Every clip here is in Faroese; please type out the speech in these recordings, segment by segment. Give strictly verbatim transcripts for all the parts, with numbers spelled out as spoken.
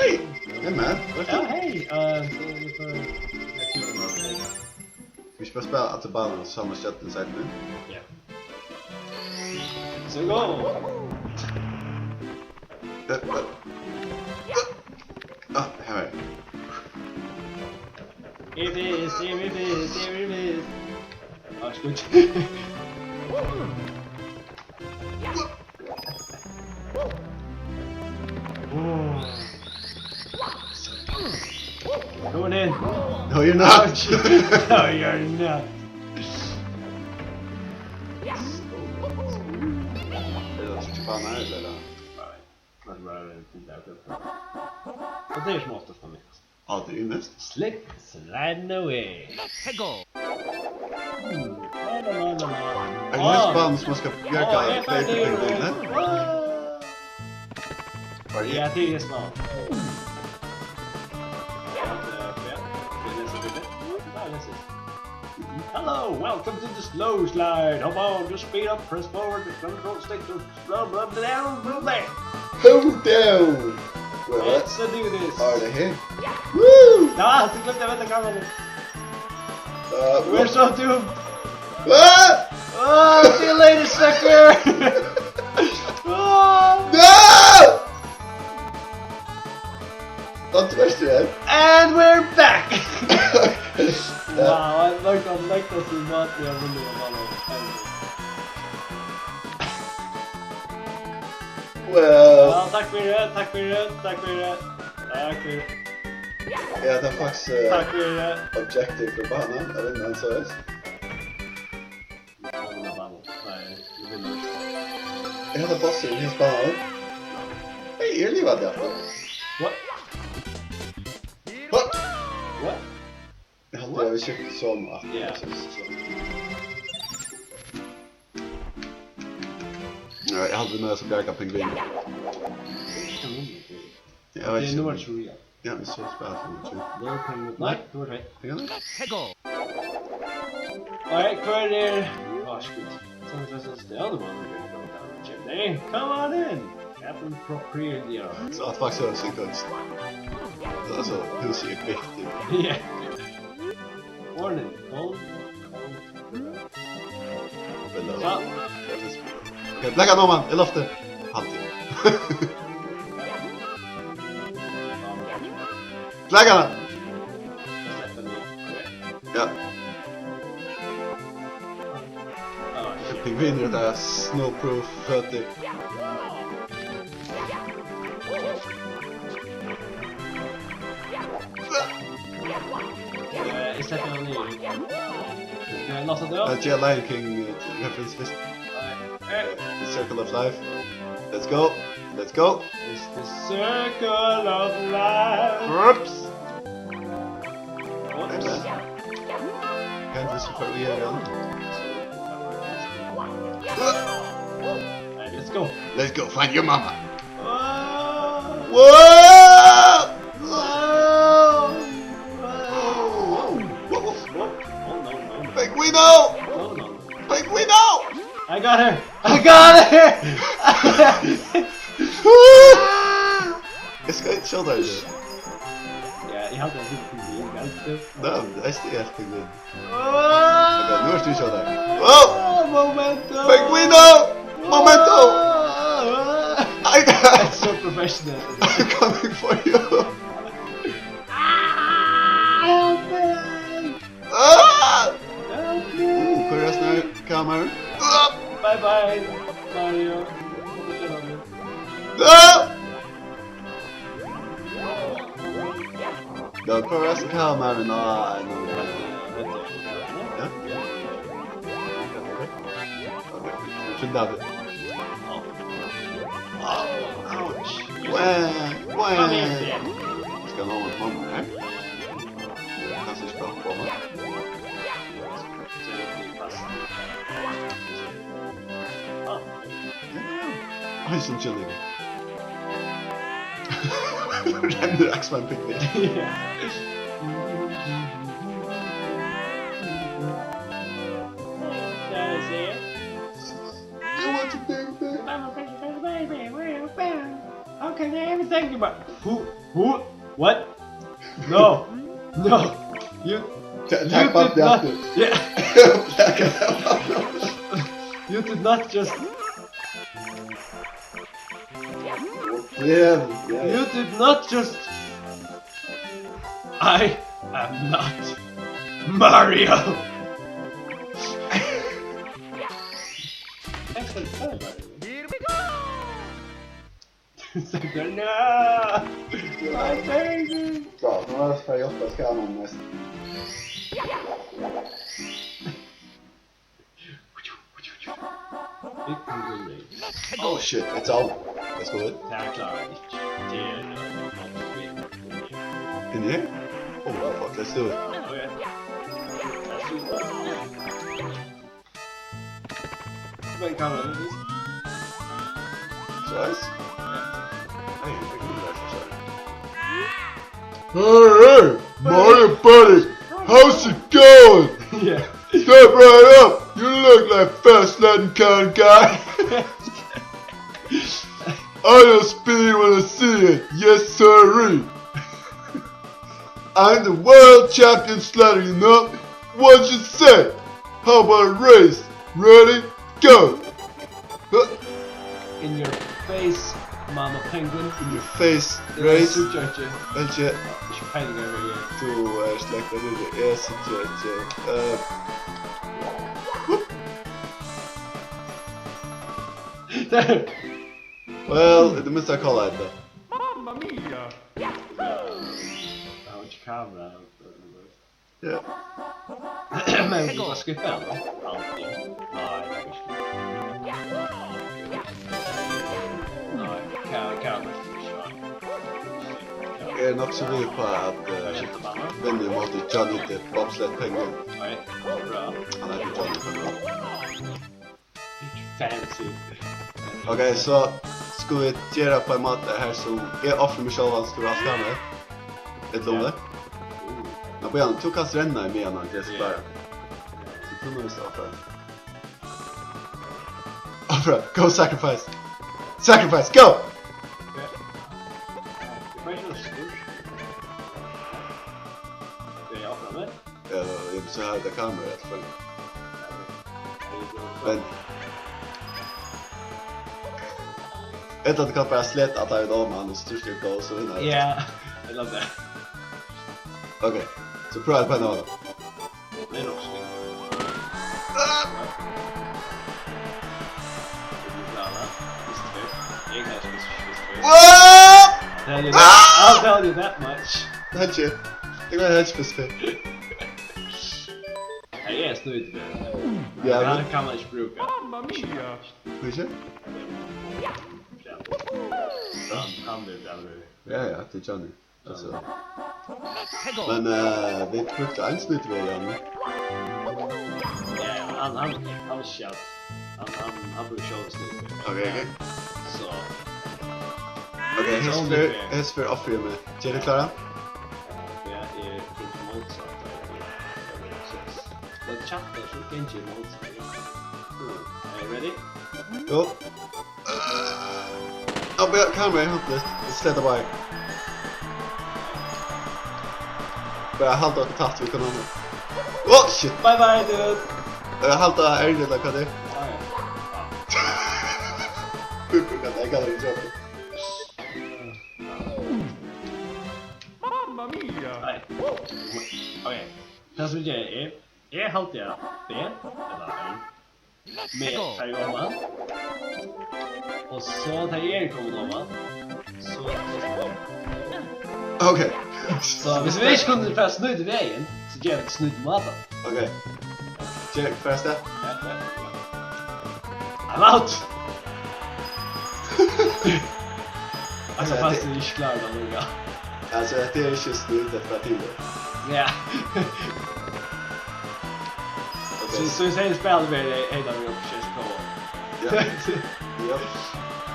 Hey, man. Ja, hey. Uh, so, so, Skal vi ikki bara spæla aftur bananum, so hava vit stjørnur seinni? Ja. So go! Eh, eh. Ah, her er. It is, it is, it is. Ah, skot. Going in. No, you're not. No, you're not. Ella so ikki bara nær, ella? Nei, nei, nei, nei, nei. Og tað er sum oftast tað minnsta. Á, tað er mest. Slip sliding away. Let's go. Hmm. La, la, la, la, la. Er tað ein spæl sum man skal bjarga fleiri pingvinir? Á, eg fann tað. Bara eg. Ja, tað er spæl. Ja, tað er, ja. Skal eg lesa tað? Ja, lesa. Hello, welcome to the slow slide. Hop on, just speed up, press forward, control stick to slow, blah, blah, blah, blah. Hold down. Well, let's do this. Are they here? Woo! Ja, so gløymdi eg at venda kameran. Uh, we're so doomed. Ah! Oh, see you later, sucker. Oh. No! Don't touch that. And we're back. Wow, I like, I like this a lot. Yeah, really, really. Well. Ja, takk fyri, takk fyri, takk fyri. Takk fyri. Ja, tað er faktiskt, eh, takk fyri. Objective for banan, eg veit ikki, so er. Nei, eg veit ikki. Er hetta bossurin í hesum banan? Hey, eg livi tað. What? What? What? Eg haldi, eg havi skift somu aftur. Ja. Ja, eg haldi, vit noyðast at bjarga pingvinum. Ja, eg veit ikki. Nú er tað ikki. Ja, men so spælir tað ikki. Nei, tú ert rett. Ja. Nei, hvør er... Á, skit. Someone says it's the other one. Hey, come on in. Captain Proprietary. So at faktiskt er det sikkert. Det er så, det er sikkert viktig. Ja. Warning. Cold. Cold. Below. Ja. Ok, blaka nú, mann. Eg lofti. Halvtid. Blaka hana. Ja. Pingvinur, tað er snowproof føtur. Eh, eg sleppi hann niður. Eh, lasta teg upp. Tað er Lion King, eh, reference fyrst. Eh, Circle of Life. Let's go. Let's go. It's the circle of life. Oops. Oops. Amen. Can't listen for real, yeah. Alright, let's go. Let's go find your mama. Ah. Whoa! Whoa! Whoa! Whoa! Oh, no, no, no. Pinguino! No, no, no. Pinguino! I got her! I got her! Eg skal ikki skjóta teg. Ja, eg haldi, at tú er pingvin, kanska. Nei, men eg eri pingvin. Ah! Ok, nú ert tú skjótari. Oh! Momento! Pinguino! Momento! Ah! I got... That's so professional. I'm coming for you. Ah! Help me! Ah! Help me! Uh, hvar er snø? Kamera. Ah! Bye bye, Mario. Ah! Go cross the cow, Mario. No, I know. Ja? Okay. Finn tað. Oh, ouch. Wah, wah. Come here, Sam. Skal nå mamma her? Kanskje ikke bare komme. Oj, som chilling. Rennur Axman pigg við. That is it. You want to be there? I'm a pretty, pretty baby. How can I ever thank you, but who? Who? What? No. No. You, Ta-, you tak did vatnið not. Aftur. Yeah. Taka tað vatnið. You did not just. Yeah, yeah. You did not just. I am not Mario. Excellent try, Mario. Here we go! No! My baby! So, nú er tað hjálpa skal man mest. Oh shit, it's out. Let's go. Tað klárar vit ikki. Tað er, uh, not good. Inni her? Oh, fuck, let's do it. Okay. Let's do it. Vem, calma, não existe. Sois? É. Aí, não tem como dar essa história. Hey, hey, Mario buddy, how's it going? Yeah. Step right up, you look like fast Latin kind of guy. I know speed when I see it, yes sirree. I'm the world champion slider, you know? What you say? How about a race? Ready? Go! Huh? In your face, Mama Penguin. In your face, race. Tú ert ikki. Ikki peiling av hvat eg eri. Tú ert slett av hvat eg eri, eg síggi ikki. Eh, whoop. Well, í tað minsta kláraði eg tað. Mamma mia! Tað var ikki kamera. Ja. Men vit bara skippa hana. Alltid. Nei, tað er ikki. Nei, ka-, kamera er ikki. Eg eri nokk so við uppá at, eh, skifta bana. Vinna ímóti Johnny the Bobsled Penguin. Nei, bra. Hann eitur Johnny Penguin. Fancy. Ok, so skulu vit gera á ein máta har sum eg ofri meg sjálvan, so tú hevur alt kamerað. Ella um tað? Nei, bíða, tú kanst renna í miðjan á Jess bara. So tú noyðist at ofra. Ofra, go sacrifice! Sacrifice, go! Eg ofri meg. Eh, eg vil so hava tað kamera, eg trúgvi. Men ella tú kanst bara sletta allar vit oman og so trýstir tú go, so vinnur tú. Ja, ella tað. Ok, so prøva at penna hana. Tað er nokk so. Ah! Eg kann ikki spisa fisk. What? Tell you that. I'll tell you that much. Tað er ikki. Eg kann ikki spisa fisk. Hey, eg eri snýtivegur. Ja, men kann, kann man ikki brúka. Mamma mia! Hví ikki? Ja. Hann, hann er bra. Ja, ja, tað er Johnny. Altso. Men, eh, vit brúktu ein snýtivegur, Johnny. Ja, hann, hann, hann er skjótt. Hann, hann, hann brúkar sjálvur snýtivegur. Ok, ok. So. Ok, hesa ferð, hesa ferð ofri eg meg. Eru tit klárar? Ja, eg eri mótsatt. But chat er so gengi mótsatt. Are you ready? Jú. Á, bíða, kamera, vent litt. Sletta bara. Bara halda okkum tætt við hvønn annan. Oh, shit. Bye bye, dude. Eh, halda R, ella hvat er? Ah, ja. Hvat er, hvat er, hvat er? Mamma mia! Nei. Ok. Tað sum eg geri er, eg haldi at B, ella R, meg, fari oman. Og so, tá eg eri komin oman, so, so, so. Ok. So, hvis vit ikki kunnu fara snýtivegur, so gera vit snýtimátan. Ok. Ger, fara avstað. Ja, ja, ja. I'm out! Altso, ja, fast tað er ikki klárt at lukka. Altso, hetta er ikki snýt, hetta er til. Ja. Ok. So, so eg sigi, spæl við, eh, heita við opp, skjótt prøva. Ja. Ja.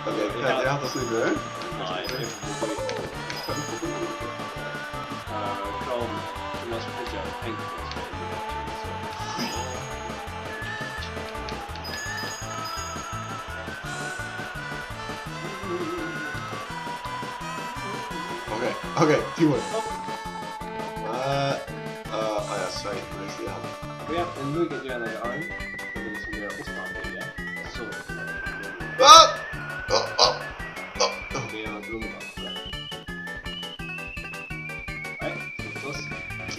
Ok, hvat er hatta snýt her? Nei, tað er forbi. Eh, Chrome, tú mást byggja pengar til at spæla við. Á, Okay, okay, teamwork. Uh, uh, oh, ja, sorry, nu skal jeg have. Ja, en lykke gerne, jeg har en. Det er ligesom mere udsparket, ja. Så. Ah! Oh, oh, oh, oh. Det er en drøm, da. Nej, det er også.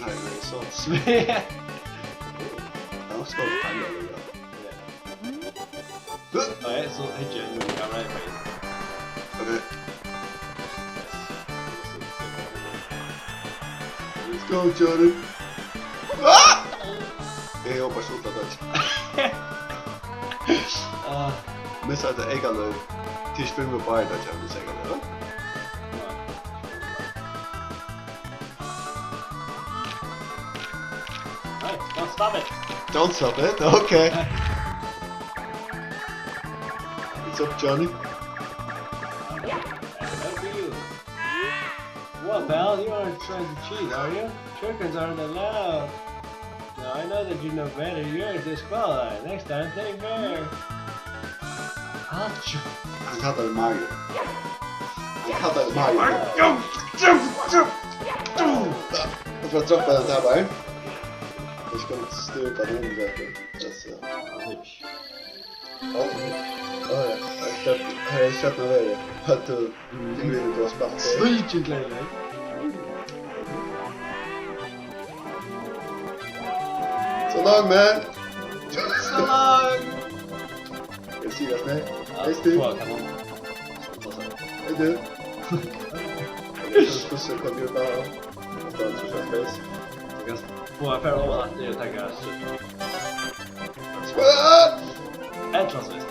Nej, det er så. Svær. Der er også godt, han er det, ja. Ja. Nej, så hygge jeg nu. Jeg er right away. Okay. Let's go, Johnny. Ah! Eg hopi eg skjóti tað. Ah. Missa hetta eykalív. Tit spyrja meg bara, tað kemur seg, ja? Hey, don't stop it. Don't stop it? Okay. What's up, Johnny? Help you. What, pal? You aren't trying to cheat, are you? Shotguns aren't allowed. Now, I know that you know better. You're disqualified. Next time, play fair. Ouch. Hann kallar teg Mario. Hann kallar teg Mario. Eg fari at droppa hetta her, bara. Eg skal stúra upp á hana, ja. That's, uh, Oj. Oj, ja. Her er stjørna verið. At tú, tú vil, tú har spælt. Svíkið gleðiligt. So long, man. So long. Eg sigi tað, nei. Ja, hey, Steve. Hey, dude. Eg skal spissa kompjútaran. Eg skal spissa space. Eg skal fáa fara oman aftur og taka. Ah! Ella so.